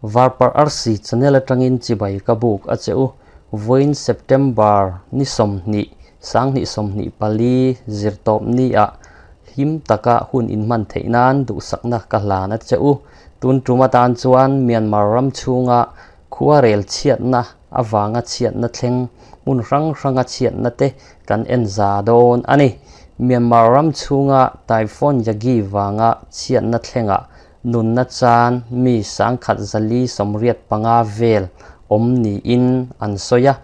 Varparh Arsi channel atangin chibai ka buk a che u. Vawiin September ni 20, 2024 zirtawp ni ah hlim taka hun inhman theih nan duhsakna ka hlan a che u. Tun tum atan chuan Myanmar ram chhunga khuarel chhiatna avanga chhiatna thleng hmun hrang hranga chhiatna te kan en za dawn a ni. Myanmar ram chhunga Typhoon Yagi vanga chhiatna thlengah nunna chan mi 1485 vel awm niin an sawi a.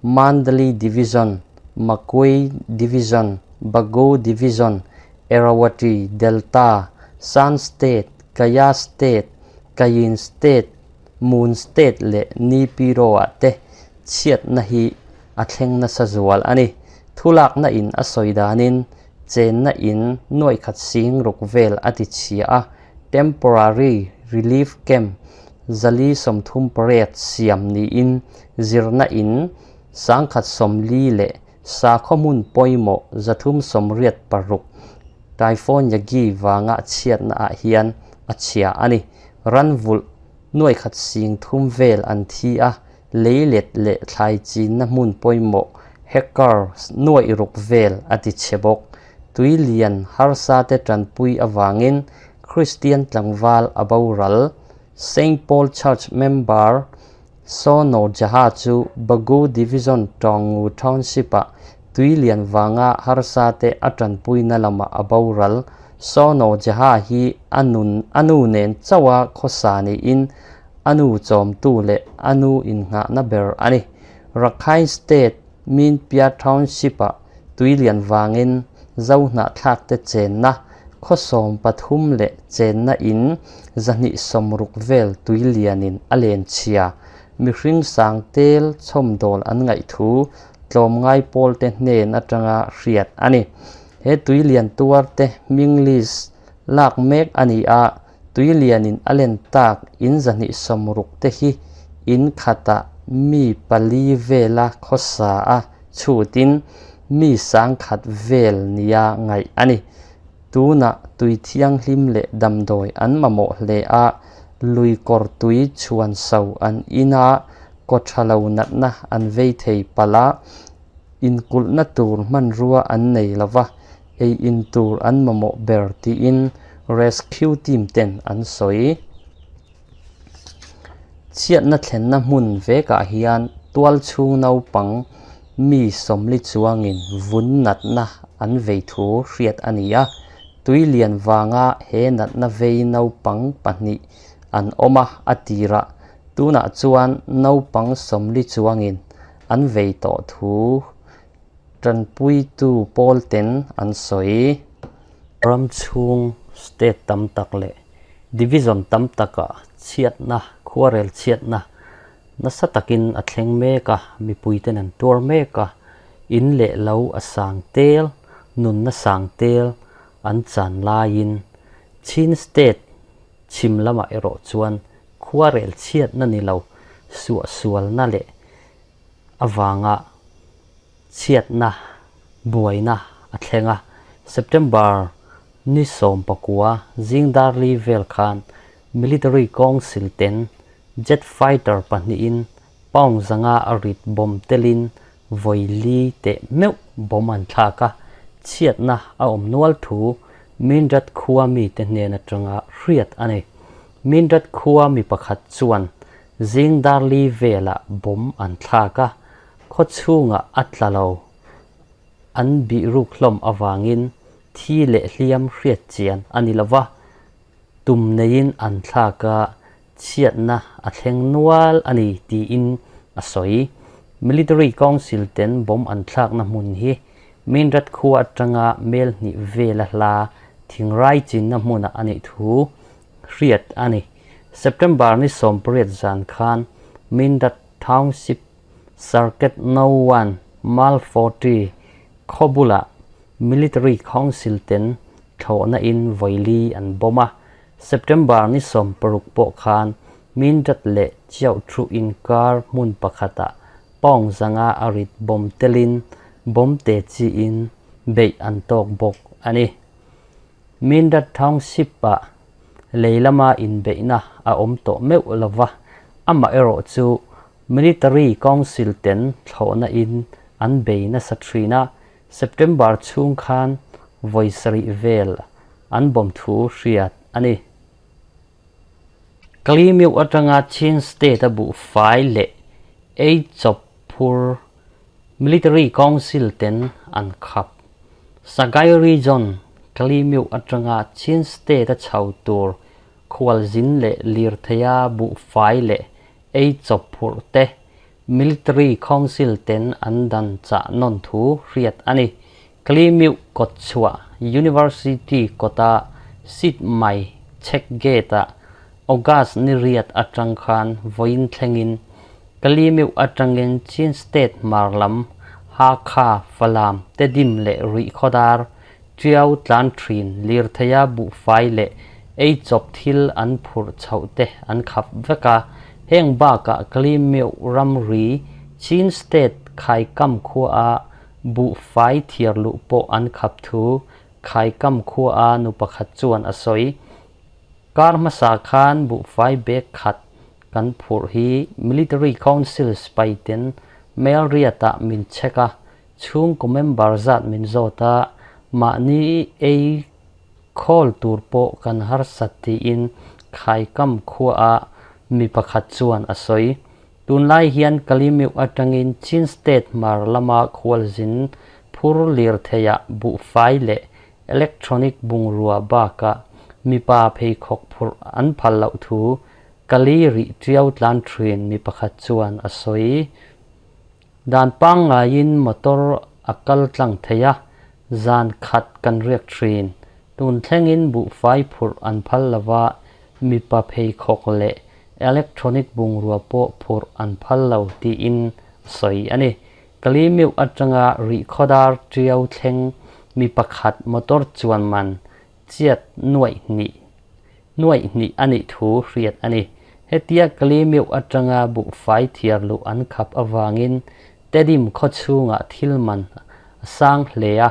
Mandalay Division, Magway Division, Bago Division, Irrawaddy Delta, Shan State, Kayah State, Kayin State, Mon State leh Naypyidaw-ah te chhiatna hi a thleng nasa zual a ni. Thulakna in a sawi danin chenna in nuaih khat sing ruk vel a ti chhia a, Temporary Relief Camp 438 siam niin zirna in 140 leh sakhaw hmun pawimawh 386 Typhoon Yagi vanga chhiatna ah hian a chhia a ni. Ranvulh nuaih khat sing thum vel an thi a, leilet leh thlai chinna hmun pawimawh hectare nuaih ruk vel a ti chhe bawk. Tui lian harsa te tanpui avangin Kristian tlangval a boral. Saint Paul Church member Sono Jaha chu Bago Division Taungngu Township-ah tui lian vanga harsa te a tanpuina lamah a boral. Sono Jaha hi a nun a nu nen chauha khawsa niin a nu chawmtu leh a nu innghahna ber a ni. Rakhine State Minpia Township-ah tui lian vangin Zohnahthlak te chenna khaw 13 leh chenna in 260 vel tui lianin a len chhia. Mihring sang tel chhawmdawl an ngaih thu tlawmngai pawl te hnen atanga hriat a ni. He tui lian tuar te hming list lak mek a ni a, tui lianin a len tak in 260 te hi in khatah mi pali vela khawsa a chhutin mi 1000 vel nia ngaih a ni. Tunah tui thianghlim leh damdawi an mamawh hle a, lui kawr tui chhuan so an ina kaw tha lo natna an vei thei palh a, inkulhna tur hmanrua an nei lo va, ei in tur an mamawh ber tiin rescue team ten an sawi. Chhiatna thlenna hmun vekah hian tual chhung naupang mi 40 chuangin vun natna an vei thu hriat a ni a. Tui lian vanga he natna vei naupang pahnih an awm a, a tirah tunah chuan naupang 40 chuangin an vei tawh thu tanpuitu pawl ten an sawi. Ram chhung state tam tak leh division tam takah chhiatna, khuarel chhiatna nasa takin a thleng mek a, mipui ten an tuar mek a, in leh lo a sang tel, nunna sang tel an chan laiin Chin state chhim lamah erawh chuan khuarel chhiatna ni lo suahsualna leh avanga chhiatna buaina a thleng a. September ni 19 zing darli vel khan military council ten jet fighter pahnihin pound 500 a rit bomb telin vawi li teh meuh bomb an thlak a, chhiatna a awm nual thu Mindat khua mite hnen atanga hriat a ni. Mindat khua mi pakhat chuan zing darli velah bomb an thlak a, khaw chhungah a tla lo. An bih ruk hlawm avangin thi leh hliam hriat chian a ni lo va, tum neiin an thlak a, chhiatna a thleng nual a ni tiin a sawi. Military Council ten bomb an thlakna hmun hi Mindat khua atanga mel hnih vela hla thingrai chinna hmunah a nih thu hriat a ni. September ni 18 zan khan Mindat Township Circuit No 1 Mal 40 khaw bulah Military Council ten thlawhna in vawi li an bomb a. September ni 16 pawh khan Mindat leh Chiauh Thu inkar hmun pakhatah pound 500 a rit bomb telin bomb te chiin beih an tawk bawk a ni. Mindat Township-ah lei lama inbeihna a awm tawh meuh lo va. Amaherawhchu, Military Council ten thlawhna in an bei nasa thin a, September chhung khan vawi sarih vel an bawm thu hriat a ni. Kalimeuh atanga Chin State a buhfai leh ei chawp phur Military Council ten an khap. Sagaing Region, Kalimeuh atanga Chin State a chho tur khualzin leh lirtheia buhfai leh ei chawp phurh te Military Council ten an dan chah nawn thu hriat a ni. Kalimeuh kawtchhuah University kawta seat mai check gate ah August ni riat atang khan vawiin thlengin Kalimeuh atangin Chin State hmar lam Hakha, Falam, Tedim leh Rihkhawdar, Tiau tlan thin lirtheia buhfai leh ei chawp thil an phurh chhoh te an khap vek a. Heng bakah Kalimeuh ramri Chin State Khaikam khuaa buhfai thiar luh pawh an khap thu Khaikam khuaa nu pakhat chuan a sawi. Kar hmasa khan buhfai bag khat kan phurh hi Military Council sipaiten Melriat-ah min check a, chhungkaw member zat min zawt a, mahni ei khawl tur pawh kan harsat tiin Khaikam khuaah mi pakhat chuan a sawi. Tunlai hian Kalimeuh atangin Chin State hmar lama khualzin phur lirtheiah buhfai leh electronic bungrua bakah mipa pheikhawk phurh an phal loh thu Kali rih tiau tlan thin mi pakhat chuan a sawi. Dan pangngaiin motor a kal tlang thei a, zan khat kan riak thin. Tun thlengin buhfai phurh an phal lova, mipa pheikhawk leh electronic bungrua pawh phurh an phal lo tiin a sawi a ni. Kalimeuh atanga rihkhawdar tiau thleng mi pakhat motor chuan man chiat nuaih hnih nuaih hnih a nih thu hriat a ni. Hetia Kalimeuh atanga buhfai thiar luh an khap avangin Tedim khaw chhungah thil man a sang hle a,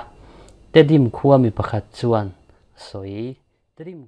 Tedim khua mi pakhat chuan a sawi. Tedim.